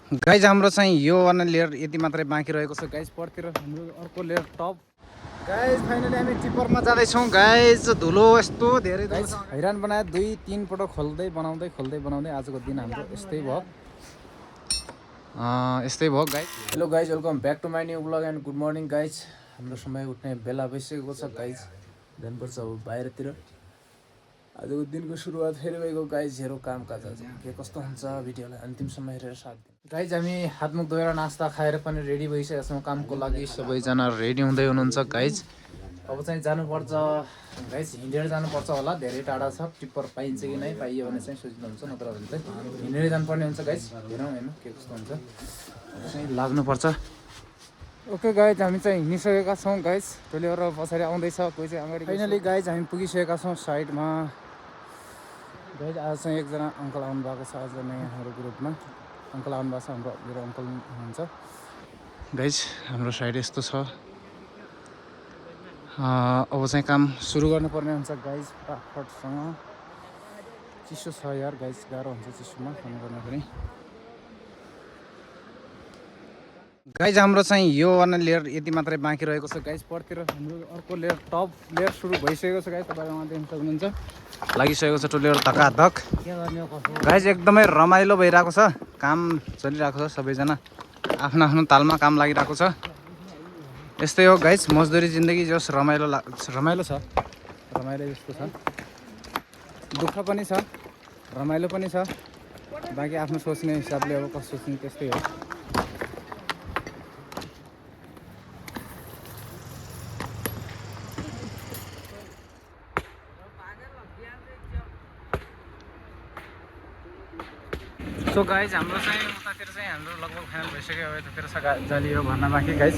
Guys हाम्रो चाहिँ यो वाला लेयर यति मात्रै बाँकी रहेको छ गाइज। परतिर हाम्रो अर्को लेयर टप। गाइज फाइनली हामी टिपरमा जाँदैछौँ गाइज। धुलो यस्तो धेरै गाइज हैरान बनायो। 2-3 पटक खोल्दै बनाउँदै आजको दिन हाम्रो यस्तै भयो guys. Hello guys, welcome back to my new blog and good morning guys. हाम्रो समय उठ्ने बेला भइसकेको छ गाइज। जानुपर्छ अब बाहिरतिर। आजको दिनको सुरुवात फेरि भएको गाइज। हेरौँ काम काज के कस्तो हुन्छ, भिडियोलाई अन्तिमसम्म हेरेर साथ दिनु गाइज। हामी हातमुख धोएर नास्ता खाएर पनि रेडी भइसकेका छौँ कामको लागि। सबैजना रेडी हुँदै हुनुहुन्छ गाइज। अब चाहिँ जानुपर्छ गाइज, हिँडेर जानुपर्छ होला। धेरै टाढा छ, टिप्पर पाइन्छ कि नै, पाइयो भने चाहिँ सोच्नुहुन्छ, नत्र भने चाहिँ हिँडेर जानुपर्ने हुन्छ गाइज। हेरौँ होइन के कस्तो हुन्छ। अब चाहिँ लाग्नुपर्छ। ओके गाइज, हामी चाहिँ हिँडिसकेका छौँ गाइज। टोलीहरू पछाडि आउँदैछ, कोही चाहिँ अगाडि। फाइनली गाइज हामी पुगिसकेका छौँ साइडमा गाइज। आज चाहिँ एकजना अङ्कल आउनु भएको छ आज नयाँ हाम्रो ग्रुपमा। अङ्कल आउनु भएको छ, हाम्रो मेरो अङ्कल हुनुहुन्छ गाइज। हाम्रो साइड यस्तो छ। अब चाहिँ काम सुरु गर्नुपर्ने हुन्छ गाइज। फटाफटसँग चिसो छ यार गाइज, गाह्रो हुन्छ चिसोमा काम गर्न पनि गाइज। हाम्रो चाहिँ यो वाला लेयर यति मात्रै बाँकी रहेको छ गाइज। परतिर हाम्रो अर्को लेयर टप लेयर सुरु भइसकेको छ गाइज। तपाईँले देख्न सक्नुहुन्छ, लागिसकेको छ टोलीहरू धकाधक गाइज। एकदमै रमाइलो भइरहेको छ, काम चलिरहेको छ। सबैजना आफ्नो आफ्नो तालमा काम लागिरहेको छ। यस्तै हो गाइज, मजदुरी जिन्दगी जस रमाइलो छ। रमाइलो जस्तो छ, दुःख पनि छ, रमाइलो पनि छ। बाँकी आफ्नो सोच्ने हिसाबले अब कस्तो सोच्ने त्यस्तै हो। सो गाइज, हाम्रो चाहिँ उतातिर चाहिँ हाम्रो लगभग फाइनल भइसक्यो। अब यतातिर छ जाली हो भन्न बाँकी गाइज।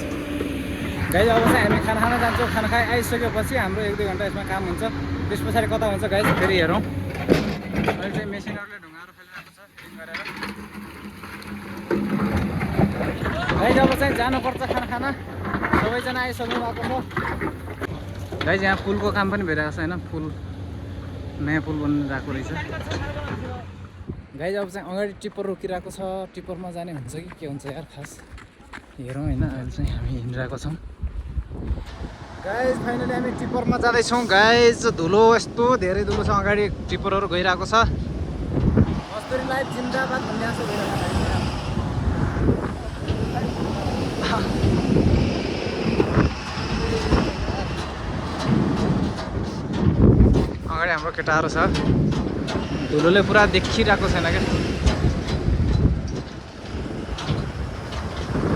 गाइज अब चाहिँ हामी खाना खान जान्छौँ। खाना खाइ आइसकेपछि हाम्रो 1-2 घन्टा यसमा काम हुन्छ। त्यस पछाडि कता हुन्छ गाइज फेरि हेरौँ। अहिले चाहिँ मेसिनहरूले ढुङ्गाहरू फेलिरहेको छ फिटिङ गरेर गाइज। अब चाहिँ जानुपर्छ खाना खान। सबैजना आइसक्नु भएको छ गाइज। यहाँ पुलको काम पनि भइरहेको छ होइन, पुल नयाँ पुल बनिरहेको रहेछ गाइज। अब चाहिँ अगाडि टिप्पर रोकिरहेको छ। टिप्परमा जाने हुन्छ कि के हुन्छ यार खास हेरौँ होइन। अहिले चाहिँ हामी हिँडिरहेको छौँ गाइज। फाइनली हामी टिप्परमा जाँदैछौँ गाइज। धुलो यस्तो धेरै धुलो छ, अगाडि टिप्परहरू गइरहेको छ। मजदुरी लाइफ जिन्दाबाद भन्ने जस्तो अगाडि हाम्रो केटाहरू छ। धुलोले पुरा देखिरहेको छैन क्या।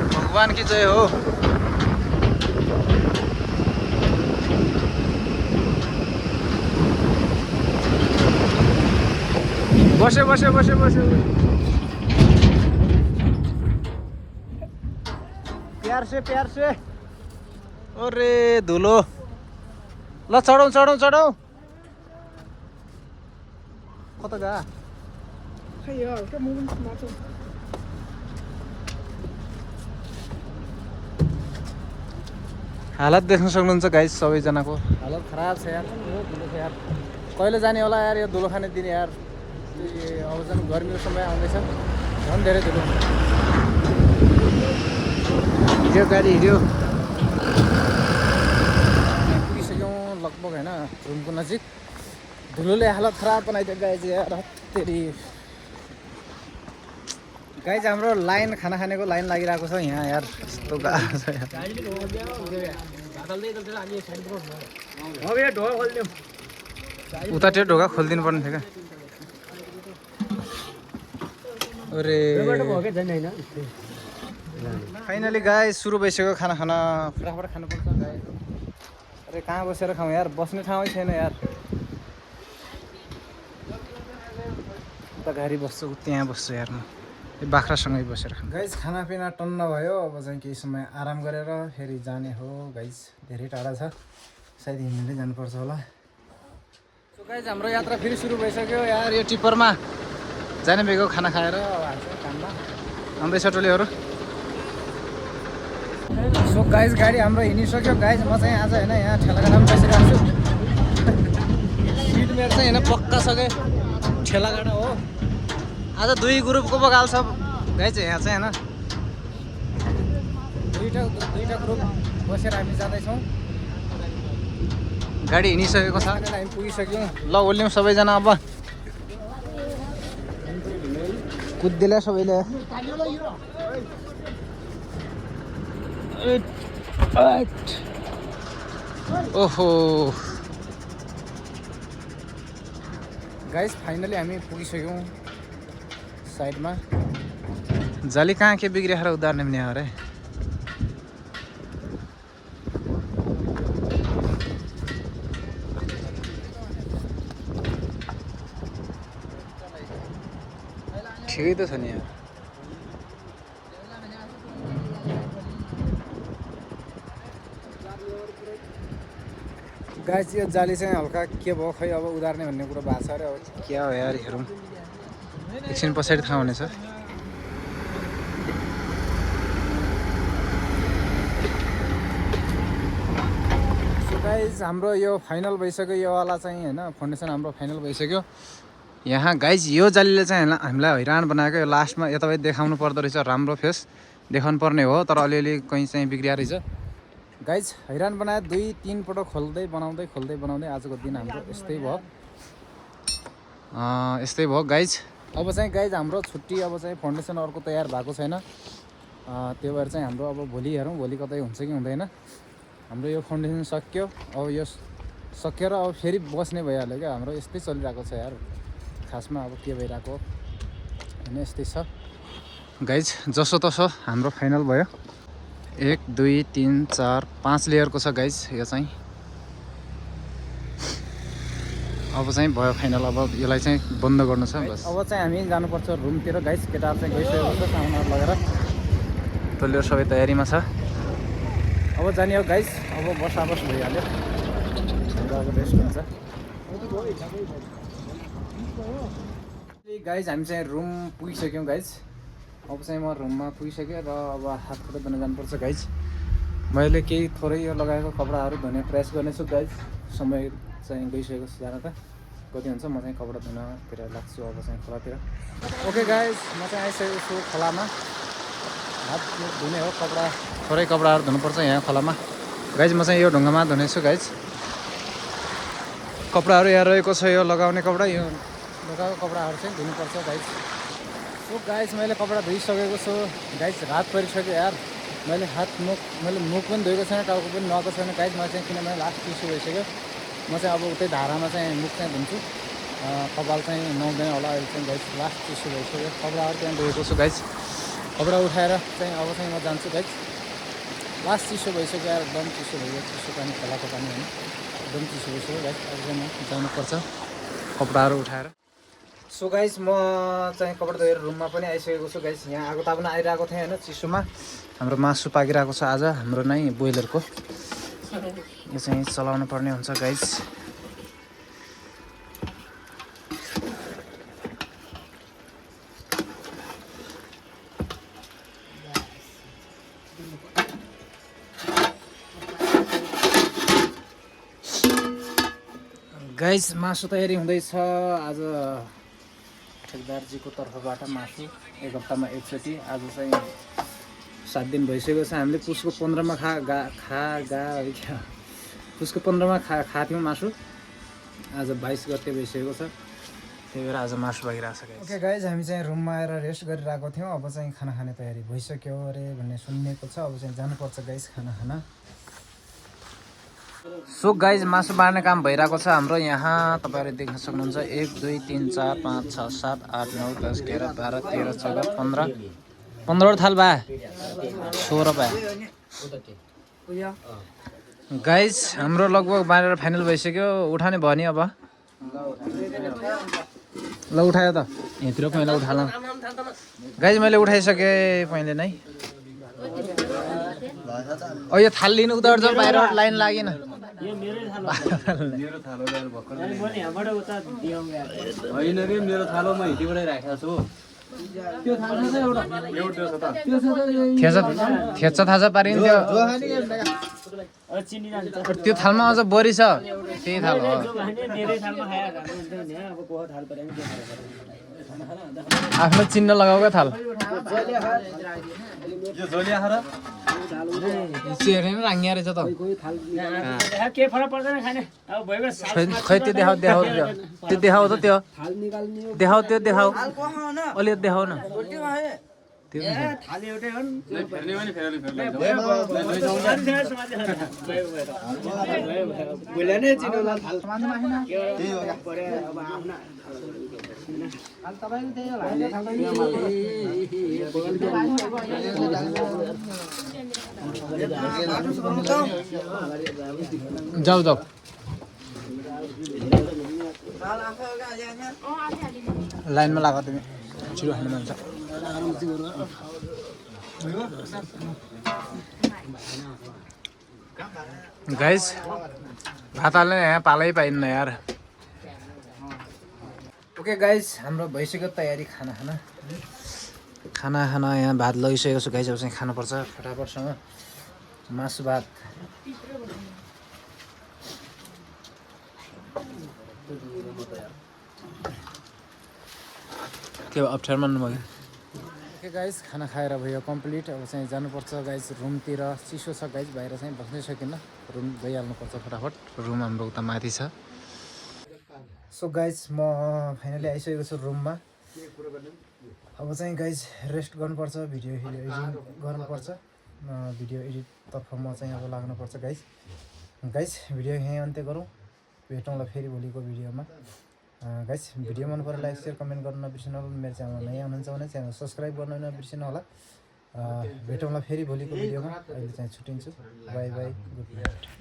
भगवान की जय हो। बस्यो प्यार से अरे धुलो। ल चढौँ कता गयो हालत देख्न सक्नुहुन्छ गाइज। सबैजनाको हालत खराब छ यार। धुलो छ यार, कहिले जाने होला यार यो धुलो खाने दिन यार। अब झन् गर्मीको समय आउँदैछ, झन् धेरै धुलो। हिँड्यो गाडी हिँड्यो, पुगिसक्यौँ लगभग होइन रुमको नजिक। धुलोले हालत खराब बनाइदियो गाइज यार। तेरि गाइज हाम्रो लाइन खाना खानेको लाइन लागिरहेको छ यहाँ यार। यस्तो गाह्रो छ यार। उतातिर ढोका खोलिदिनु पर्ने थियो क्या। अरे फाइनली गाइज सुरु भइसक्यो खाना खाना। फटाफट खानुपर्छ गाइज। अरे कहाँ बसेर खाउँ यार, बस्ने ठाउँै छैन यार। उता गाडी बस्छु, त्यहाँ बस्छु यार म। बाख्रासँगै बसेर गाइज। खानापिना टन्न भयो। अब चाहिँ केही समय आराम गरेर फेरि जाने हो गाइज। धेरै टाढा छ, सायद हिँड्दै जानुपर्छ होला। सो गाइज हाम्रो यात्रा फेरि सुरु भइसक्यो यार। यो टिप्परमा जाने बेगो खाना खाएर हाल्छ काममा आउँदैछ टोलीहरू। सो गाइज गाडी हाम्रो हिँडिसक्यो गाइज। म चाहिँ आज होइन यहाँ ठेलागाडामा बसिरहेको छु। सिट मेरो चाहिँ होइन पक्का छ क्या ठेलागाडा हो। आज 2 ग्रुपको बगाल छ गाइज यहाँ चाहिँ होइन दुईटा ग्रुप बसेर हामी जाँदैछौँ। गाडी हिँडिसकेको छ, हामी पुगिसक्यौँ। ल ओर्ल्यौँ सबैजना अब। कुद्दिला सबैले। ओहो गाइस फाइनली हामी पुगिसक्यौँ साइडमा। जाली कहाँ के बिग्रिएर उदार्ने पनि अरे। ठिकै त छ नि यार। गाइस यो जाली चाहिँ हल्का के भयो खै अब उदार्ने भन्ने कुरा भएको छ अरे। अब क्या हो यार हेरौँ, एकछिन पछाडि थाहा हुनेछ। गाइज हाम्रो यो फाइनल भइसक्यो, यो वाला चाहिँ होइन फाउन्डेसन हाम्रो फाइनल भइसक्यो। यहाँ गाइज यो जालीले चाहिँ होइन हामीलाई हैरान बनाएको। यो लास्टमा यो तपाईँ देखाउनु पर्दो रहेछ, राम्रो फेस देखाउनु पर्ने हो, तर अलिअलि कहीँ चाहिँ बिग्रिया रहेछ। गाइज हैरान बनायो, 2-3 पटक खोल्दै बनाउँदै आजको दिन हाम्रो यस्तै भयो गाइज। अब चाहिँ गाइज हाम्रो छुट्टी, अब चाहिँ फाउन्डेसन अर्को तयार भएको छैन। त्यो भएर चाहिँ हाम्रो अब भोलि हेरौँ, भोलि कतै हुन्छ कि हुँदैन। हाम्रो यो फाउन्डेसन सक्यो, अब यो सकेर अब फेरि बस्ने भइहाल्यो क्या। हाम्रो यस्तै चलिरहेको छ यार खासमा। अब के भइरहेको होइन, यस्तै छ गाइज। जसो तसो हाम्रो फाइनल भयो। 1 2 3 4 5 लेयरको छ गाइज यो चाहिँ। अब चाहिँ भयो फाइनल। अब यसलाई चाहिँ बन्द गर्नु छ बस। अब चाहिँ हामी जानुपर्छ रुमतिर गाइज। केटाहरू चाहिँ गइसकेको छ सामानहरू लगेर, टोलीहरू सबै तयारीमा छ। अब जाने हो गाइज। अब बसाबस भइहाल्यो, अब रेस्ट हुन्छ गाइज। हामी चाहिँ रुम पुगिसक्यौँ गाइज। अब चाहिँ म रुममा पुगिसकेँ र अब हात खुट्टा धुन जानुपर्छ गाइज। मैले केही थोरै यो लगाएको कपडाहरू धुने प्रयास गर्नेछु गाइज। समय चाहिँ गइसकेको छ जान, त कति हुन्छ म चाहिँ कपडा धुनतिर लाग्छु अब चाहिँ खोलातिर। ओके गाइज म चाहिँ आइसकेको छु खोलामा। हात धुने हो, कपडा थोरै कपडाहरू धुनुपर्छ यहाँ खोलामा गाइज। म चाहिँ यो ढुङ्गामा धुनेछु गाइज। कपडाहरू यहाँ रहेको छ, यो लगाउने कपडा, यो लगाएको कपडाहरू चाहिँ धुनुपर्छ गाइज। सो गाइज मैले कपडा धोइसकेको छु गाइज। रात परिसक्यो यार। मैले मुख पनि धोएको छैन, टाउको पनि नुहाएको छैन गाइज। म चाहिँ किनभने लास्ट चिसो भइसक्यो। म चाहिँ अब उतै धारामा चाहिँ मुख चाहिँ धुन्छु। कपाल चाहिँ नुहाउँदैन होला अहिले चाहिँ गाइज, लास्ट चिसो भइसक्यो। कपडाहरू त्यहाँ धोएको छु गाइज। कपडा उठाएर चाहिँ अब चाहिँ म जान्छु गाइज। लास्ट चिसो भइसक्यो यार, एकदम चिसो भयो। चिसो पानी, खोलाको पानी होइन, एकदम चिसो भइसक्यो गाइज। अब चाहिँ म जानुपर्छ कपडाहरू उठाएर। सो गाइज म चाहिँ कपडा धोएर रुममा पनि आइसकेको छु गाइज। यहाँ आगो ताप्न आइरहेको थिएँ होइन चिसोमा। हाम्रो मासु पाकिरहेको छ आज, हाम्रो नै बोइलरको। यो चाहिँ चलाउनु पर्ने हुन्छ गाइज। गाइज मासु तयारी हुँदैछ आज। ठेकदारजीको तर्फबाट मासु 1 हप्तामा एकचोटि। आज चाहिँ 7 दिन भइसकेको छ। हामीले पुसको 15मा पुसको 15मा खाथ्यौँ मासु। आज 22 गते भइसकेको छ, त्यही भएर आज मासु पाकिरहेको छ गाइज। ओके गाइज हामी चाहिँ रुममा आएर रेस्ट गरिरहेको थियौँ। अब चाहिँ खाना खाने तयारी भइसक्यो अरे भन्ने सुनिएको छ। अब चाहिँ जानुपर्छ गाइज खाना खान। सो गाइज मासु बार्ने काम भइरहेको छ हाम्रो यहाँ। तपाईँहरूले देख्न सक्नुहुन्छ 1 2 3 4 5 6 7 8 9 10 11 12 13 14 15 15 थाल बा 16 बा गाइज। हाम्रो लगभग बारेर फाइनल भइसक्यो। उठाउने भयो नि अब। ल उठायो त, यहाँतिर पहिला उठाल गाइज। मैले उठाइसकेँ पहिले नै। यो थाल लिनु उता बाहिर लाइन लागेन। मेरो थालो ल्याएर भर्खर होइन रे, मेरो थालो म हिँडीबाट राखेको छु। त्यो थाहा छ एउटा थेच्छ थाहा छ पारिन्थ्यो। त्यो थालमा अझ बोरी छ, त्यही थाल हो। आफ्नो चिन्ह लगाउकै थाल यो झोलिया खरा चेहरा नै राङ्गिया रहेछ त के फरक पर्दैन खाने अब भइगयो खै त्यो देखाऊ देखाऊ त्यो देखाऊ त त्यो देखाऊ त्यो देखाऊ अलि देखाऊ न त्यो थाली एउटै हो नि फेर्ने पनि फेरि बुले नै चिनोला थाल त्यही हो परे अब आफ्ना हाल तपाईको त्यही हो जाऊ जाऊ लाइनमा लाग तिमी छिटो खानु मन छ गाइस भात हाल्ने यहाँ पालै पाइन्न यार ओके गाइस हाम्रो भइसक्यो तयारी खाना खाना यहाँ भात लगिसकेको छु गाइस अब चाहिँ खानुपर्छ फटाफटसँग मासु भात के अप्ठ्यारो मान्नुभयो ओके गाइस खाना खाएर भयो कम्प्लिट अब चाहिँ जानुपर्छ गाइस रुमतिर चिसो छ गाइस बाहिर चाहिँ बस्नै सकिन्न रुम गइहाल्नुपर्छ फटाफट रुम हाम्रो उता माथि छ सो गाइस म फाइनली आइसकेको छु रुममा अब चाहिँ गाइस रेस्ट गर्नुपर्छ भिडियो एडिट गर्नुपर्छ भिडियो एडिटतर्फ म चाहिँ अब लाग्नुपर्छ गाइस भिडियो यहीँ अन्त्य गरौँ भेटौँला फेरि भोलिको भिडियोमा गाइस भिडियो मन पऱ्यो लाइक सेयर कमेन्ट गर्न नबिर्सिनु होला मेरो च्यानल नयाँ हुनुहुन्छ भने च्यानल सब्सक्राइब गर्न नबिर्सिनु होला भेटौँला फेरि भोलिको भिडियोमा अहिले चाहिँ छुट्टिन्छु बाई बाई गुड नाइट